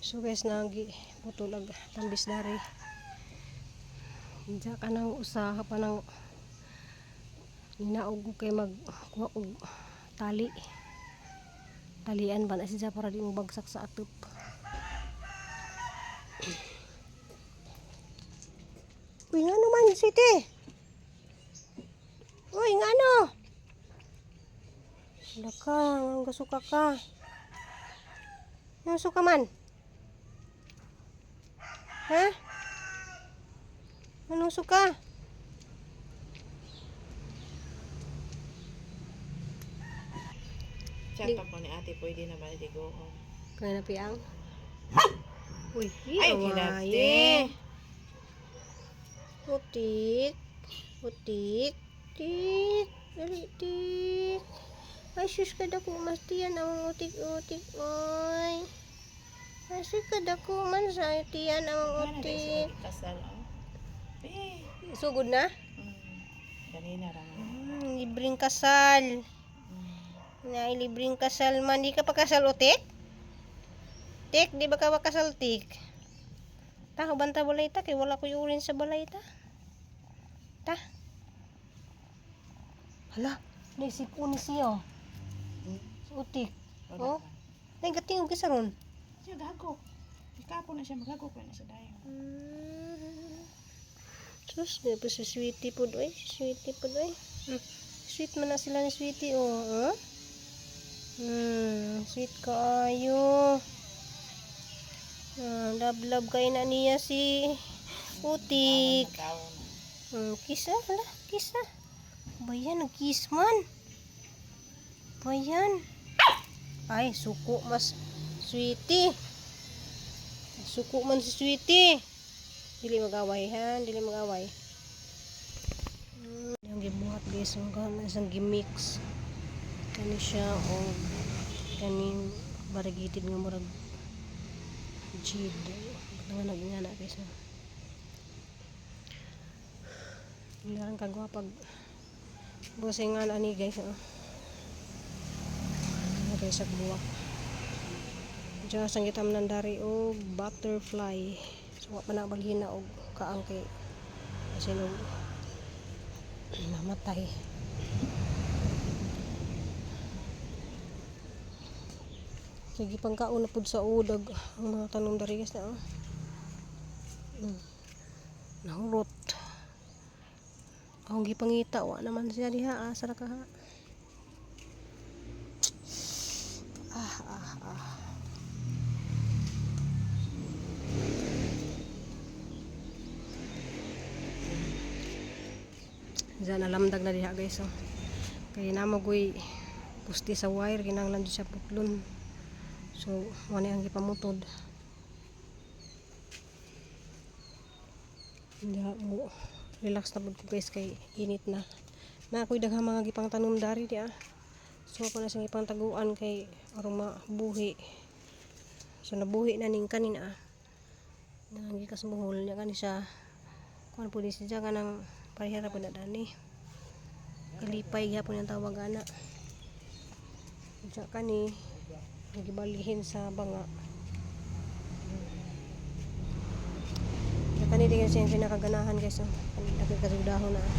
So guys, nagi putol ag tambis dari. Diya ka nang usa pa nang ninaog ko kay magkuha og tali. Talian ba na siya para di mo bagsak sa atop. Uy, nga naman, sweetie. Uy, nga ano? Wala ka, ang gasuka ka. Ang suka man? Ha? Anong suka? Chat pa ko ni ate, pwede na ba ligo? Kaya na piyang? Uy, Ay, awaye. kinabti. Utik. Utik. Tik. Dali, tik. Ay, sus kada ko mas tiyan ang utik-utik, oy. Ay, sus kada ko man sa tiyan ang utik. Kasal, oh. Eh, Sugod na? Kanina raman. Libreng kasal. Na libreng kasal man. Di ka pa kasal, utik? Tik, di ba ka pa kasal, tik? Ta, banta balay ta. Kay wala ko urin sa balay ta. Ta. Hala, naisip ko ni siya. Utik. Wala Oh. Ay, gating og ron. Siya gago. Ikapo na siya, magago ko na siya dayon. Sus, di pa si Sweetie po oy. Si Sweetie po oy. Sweet man na sila ni Sweetie, oh. Huh? Sweet kaayo. Ah, love love kay na niya si Utik. Tao na. Kiss ah, hala, kiss ah. Bayan, nag-kiss man. Bayan. Ay, suko mas Sweetie. Suko man si Sweetie. Dili mag-away ha, dili mag-away. Yung gibuhat guys, ang gana isang gimix. Kani siya og kaning variegated nga murag jade. Nga nag-ingana guys. Oh. Ang kagwapag busay nga na ni guys. Oh. Ano guys, sa buwak. Diyan sa gitam ng dari og butterfly. So wa pa na balhina og kaang kay kasi nung namatay. Sige pang kaon na pud sa udag ang mga tanom dari guys na oh. Nahurot. Akong gipangita wa naman siya diha asa ra ka ha. Ah ah ah. Diyan alamdag na diha guys oh. Kay namo goy pusti sa wire kinahanglan jud siya putlon. So wani ang gipamutod. Diha mo relax na pud ko guys kay init na. Na ako'y daghang mga gipang tanom dari di ah. So ako na siyang ipang taguan kay aron mabuhi. So nabuhi na ning kanin ah. Nang gikas buhol niya kani siya. Kuan pud ni siya kanang parehara pud na dani. Kalipay gyapon ang tawag ana. Diya kani gibalihin sa banga. Diya kani di siya yung pinakaganahan guys. Oh. Kani daghan kasugdahon na. Ah.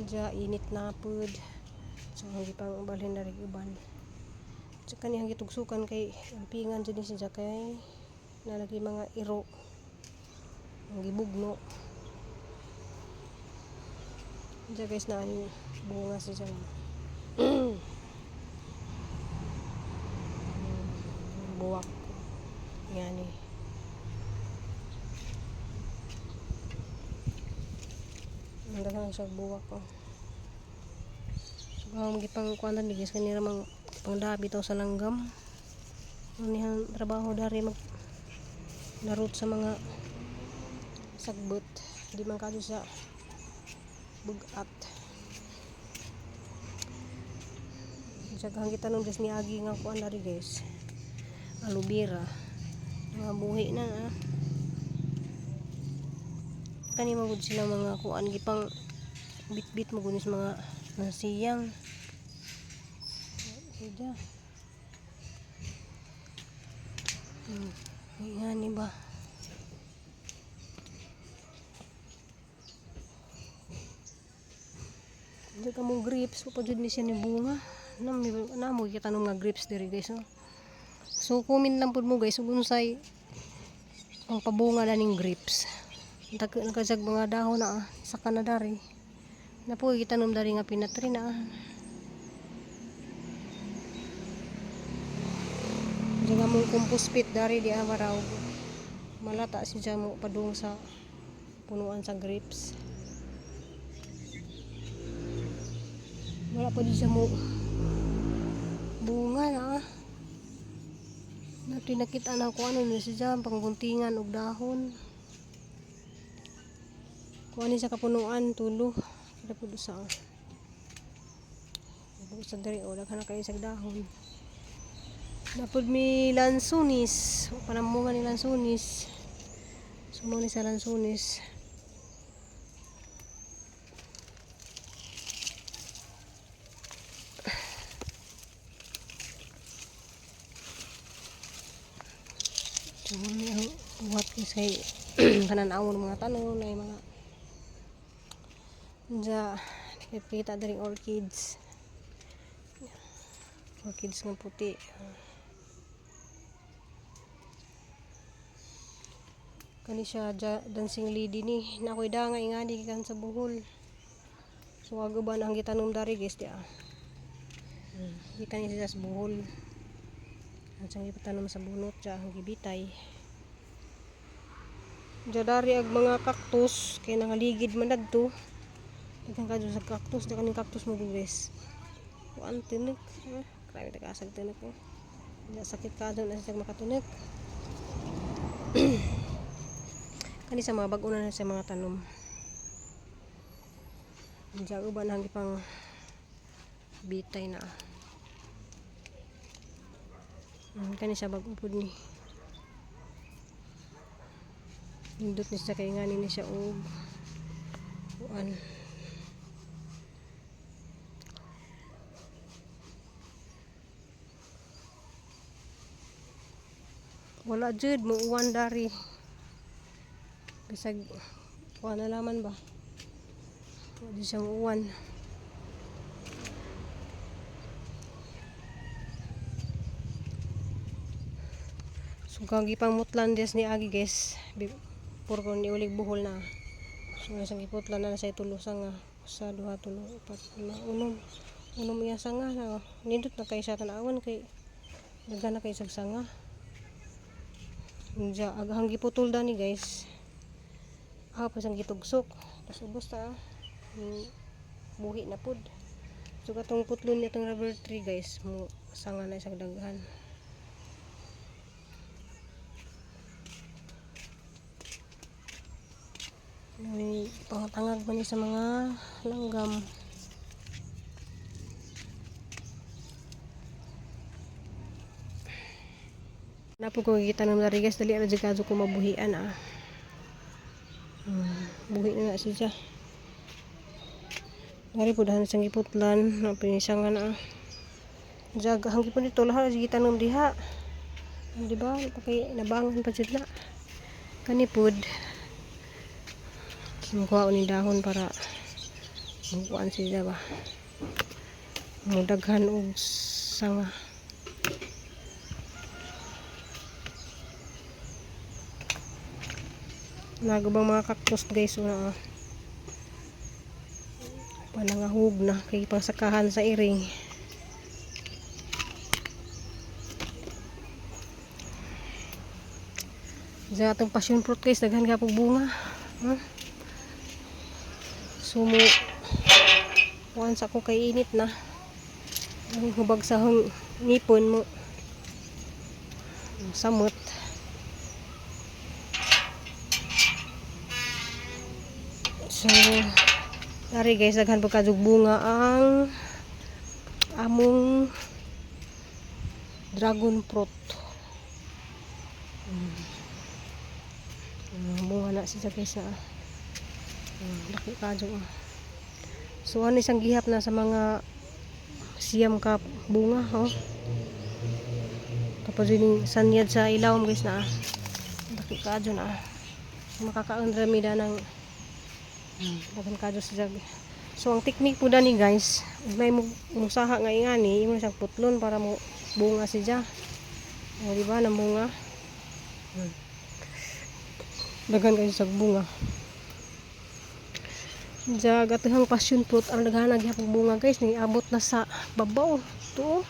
Diya init na pud. So ang gipang balhin na rin uban. Diya kani ang gitugsukan kay ampingan jud ni siya kay nalagi mga iro. Ang gibugno. Diya guys na yung bunga siya. Buwak. Yan eh. Ang daghan siya buwak ko. So ang gipang kuan ni guys kanira mang pangdabi to sa langgam. Ang niyang trabaho dari mag narut sa mga sagbot. Di man kadto sa bugat. Sagahan kita nung des niagi nga kuan dari guys. Aloe vera. Mga buhi na ah. Kani magud sila mga kuan gipang bitbit mo gunis mga nasiyang. Siya. Nga ni ba? Hindi ka mong grapes, pa jud ni siya ni bunga. Namo kita nga grapes diri, guys, no? So comment lang pud mo, guys, ug unsay ang pabunga na ning grapes. Dako na kasag mga dahon na sa Canada ri. Napo gitanom dari nga peanut tree na. Diyan nga mong compost pit dari di amaraw. Malata siya mo padung sa punuan sa grapes. Wala pa di siya mo bunga na ah. Natin nakita na ko ano na siya pangguntingan og dahon. Kuha ni sa kapunuan tulo. Kita po sa sa diri o daghan na kayo sa dahon. Napod mi lansunis. O panamunga ni lansunis. Sumo ni sa lansunis. So, ni ang buhat kay kananawon mga tanom na yung mga Diya, nakikita diri orchids. Orchids nga puti. Kani siya dancing lady ni. Na ako'y da nga ingani gikan sa Bohol. So aga ba na ang gitanom dari, guys, di ah. Gikan ni siya sa Bohol. Ang siyang gipatanom sa bunot siya ang gibitay. Diya dari ag mga cactus kay nangaligid man adto. Daghan kadto sa cactus, di kaning cactus mo, guys. Kuan tinik. Ah, grabe tagasag tinik ko. Diya sakit ka na siya makatinik. Kani sa mga bag-o na sa mga tanom. Diya uban ang pang bitay na. Kani siya bag-o pud ni. Nindot ni siya kay ngani ni siya og kuan. Wala jud mo uwan dari. Bisag kuan na laman ba. Wala jud siya uwan. So kang gipangmutlan des ni agi, guys. Puro ko ni ulig buhol na. So nga siyang giputlan na sa tulo sanga. Usa, duha, tulo, upat, lima, unom. Unom iya sanga na. Nindot na kay siya tan-awan kay daghan na kay sag sanga. Diya, aghang giputol dani, guys. Ah, pa siyang gitugsok. Tapos ubos ta. Buhi na pud. So katong putlon niya itong rubber tree, guys, mo sanga na isang daghan. May pangatangag man ni sa mga langgam. Napo ko gitanom dari, guys, dali ra jud kadto ko mabuhian ah. Buhi na na siya. Dari po dahan siyang giputlan, na pinisangan na. Ah. Jag ang gipon dito lahat gitanom diha. Di ba? Pakay nabangan pa jud na. Kani pud. Sinukuha ni dahon para mukuan siya ba. Mudaghan og sanga. Nagubang mga cactus, guys, una ah. Panangahug na kay pangsakahan sa iring. Sa atong passion fruit, guys, daghan ka pog bunga. Huh? Sumo kuan sa ko kay init na. Ang hubag sa ngipon mo. Samot. So, dari guys, daghan po kadug bunga ang among dragon fruit. Bunga na siya, guys, na. Laki kadyo. Ah. So ano isang gihap na sa mga siyam ka bunga, oh. Tapos yun yung sanyad sa ilawom, guys, na ah. Daki kaadyo na ah. Makakaon rami da ng daghan kaadyo sa jag. So ang technique po dani, guys, ug nay mo musaha nga ingani, imo siyang putlon para mo bunga siya. O, di ba namunga? Daghan kayo sa bunga. Jag atuhang passion fruit ang daghan na gihapon bunga, guys, niabot na sa babaw. To.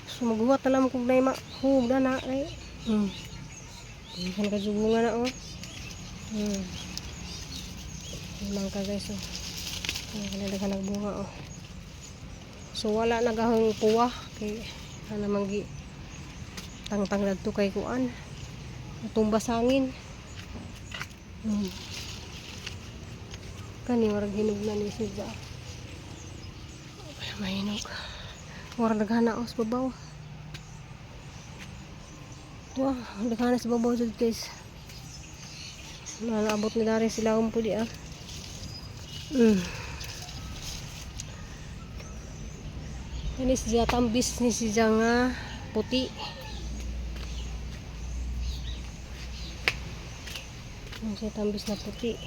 So maghuwat na lang kung nay mahug na na ay. Daghan kayo bunga na, oh. Mangka, guys, oh. Ang daghan ng bunga, oh. So wala na gahong puwa kay ana man gi tangtang dadto kay kuan. Natumba sa hangin. Kani warag hinog na ni siya. Ay, mahinog. Warag daghan na, oh, sa babaw. Wah, daghan na sa babaw jud, guys. Naabot ni dari sila po di ah. Ini siya tambis ni siya nga puti. Ang siya tambis na puti.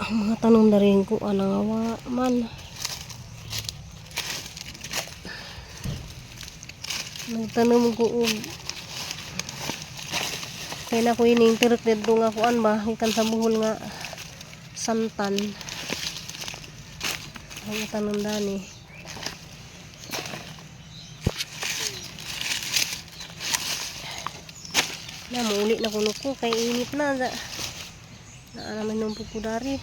Ang mga tanong na rin ko, ano nga man. Nagtanong ko og kaya na ko ining tirik dito nga kuan ba ikan sa buhol nga santan. Ang tanong dani. Na muuli na kuno ko kay init na. Na naman nung pupudari.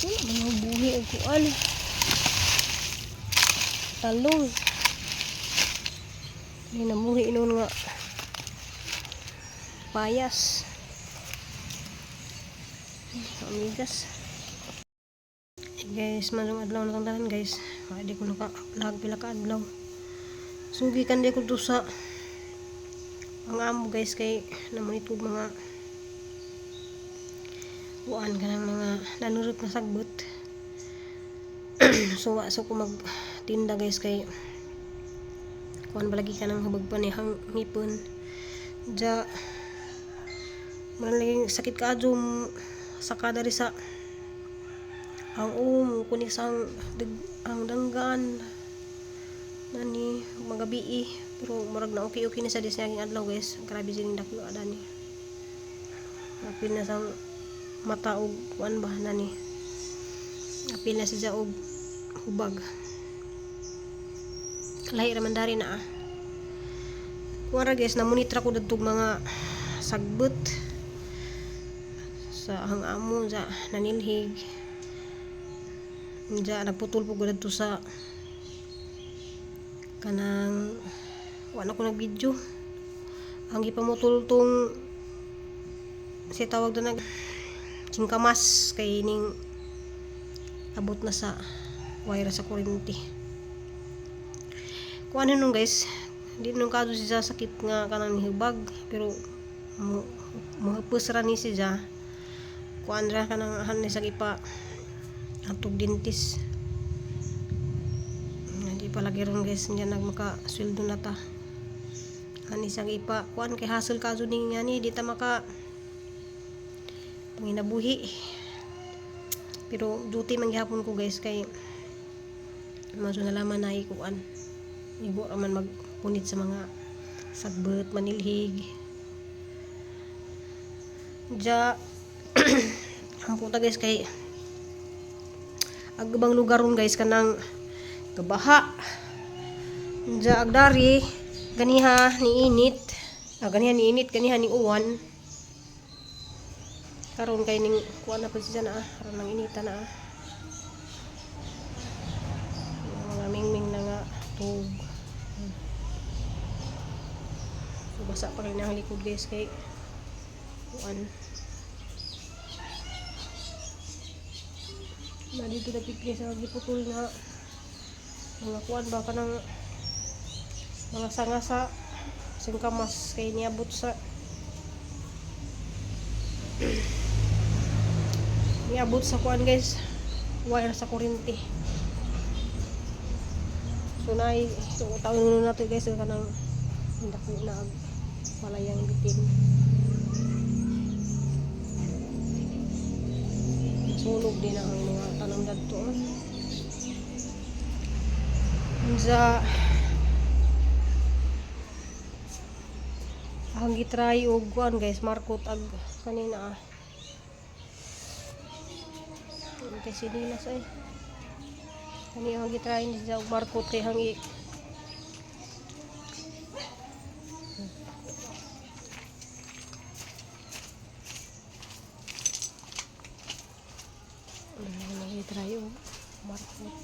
Wala man buhi og kuan. Talong. May namuhi noon nga payas. Amigas. Hey guys, manong adlaw na tanan, guys. Ay, di ko naka vlog pila ka adlaw. Sugi kan di ko to sa ang amo, guys, kay namunit ko mga kuan kanang mga nanurot na sagbot. So wa so ko magtinda, guys, kay kuan palagi ka ng hubag pa ni hang ngipon. Ja man lagi sakit kaadyo saka dari sa ang um kunik sa ang, ang danggan nani magabi, pero murag na okay okay na sa dis niya adlaw, guys. Grabe sining dako adani, apil na sa mata og kuan ba nani, apil na siya og hubag. Lahi ra man dari na ah. Kuan ra, guys, namunitra ko dadtog mga sagbot sa ang amo sa nanilhig. Ja nagputol po ko dadto sa kanang wala ko nag-video ang gipamutol tong si tawag doon nag singkamas kay ning abot na sa wire sa kuryente. Kung ano nung, guys, di nung kado siya sakit nga kanang nihubag, pero muhapos ra ni siya. Kuan ra kanang han ni sa ipa atog dentist. Hindi pa lagi ron, guys, hindi nag maka sweldo na ta ani siyang ipa kuan kay hassle kaso ning ani di ta maka panginabuhi. Pero duty man gihapon ko, guys, kay maso nalaman na ikuan igo ra man magpunit sa mga sagbot, manilhig. Ja ang puta, guys, kay ag ibang lugar ron, guys, kanang gabaha. Ja agdari ganiha ni init, ah, ganiha ni init, ganiha ni uwan. Karon kay ning kuan na pud siya na ah, karon nang inita na ah. Mga mingming na nga tug. So basa pa rin ang likod, guys, kay kuan na dito dapit, guys, sa giputol nga mga kuan ba kanang mga sanga sa singkamas kay niabot sa Niabot sa kuan guys, wire sa kuryente. So nay, so taon na nato guys kanang dako na og palayang bitin. Sunog din ang mga tanong dadto. Ah. Sa ang gitry og kuan guys, markot ag kanina ah. Kay sinilas ay. Kani ang gitry ni sa og markot kay hangi. Ano ang gitry og markot.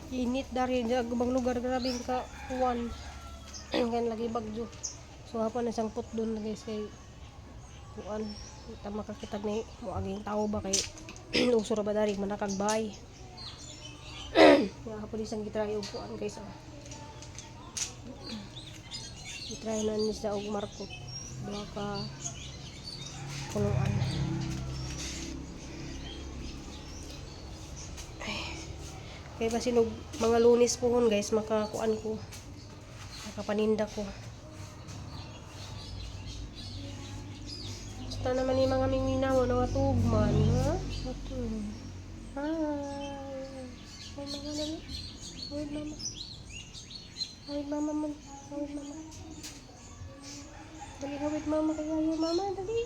Init dari sa ubang lugar, grabe ka kuwan. Kan lagi bagyo. So hapon isang put doon guys kay kuan ta makakita ni moaging tao ba kay uso ra ba dari manakagbay. Nga hapon isang gitry og kuan guys. Ah. Gitry na ni sa og markot. Duha ka punuan. Kay basin og mga Lunes pohon guys makakuan ko. Makapaninda ko. Basta naman yung mga mingminaw na matugman, ha? Matug. Hi. Hi, mama nami. Hi, mama. Hi, mama man. Hi, mama. Dali, hawid mama kay ayo mama, dali.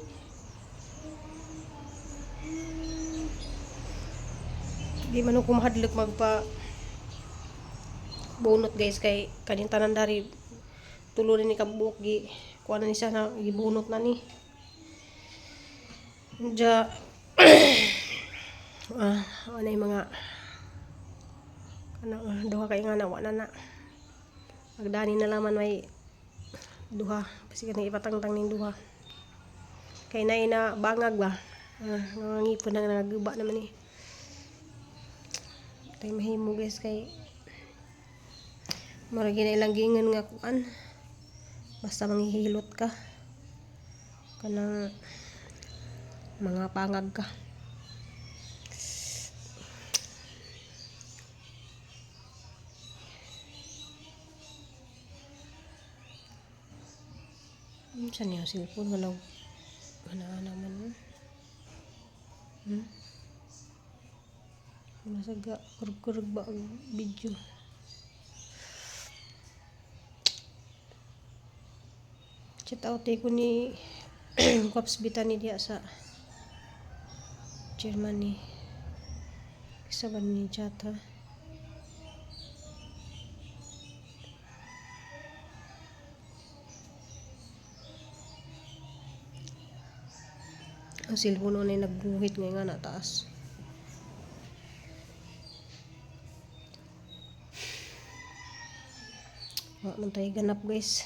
Di man ako mahadlok magpa bunot guys kay kaning tanan dari tulo ni kabuok gi kuha na ni siya na gibunot na ni. Diya, ah, ano yung mga kanang ah, duha kay nga na wa na na. Pagdani na laman may duha kasi kanang ipatangtang ning duha. Kay naay na bangag ba? Ah, nangangipon na nagaguba naman eh. Tay mahimo guys kay murag na ilang giingon nga kuan. Basta manghihilot ka. Kanang mga pangag ka. Saan yung cellphone? Wala. Wala naman. Eh. Hmm? Masaga, kurug-kurug ba ang video? Chat out eh ko ni Kwaps Bitani diya sa Germany. Isa ba ni chat ha? Ang cellphone ay nagguhit ngayon nga nataas. Wa man tayo ganap guys.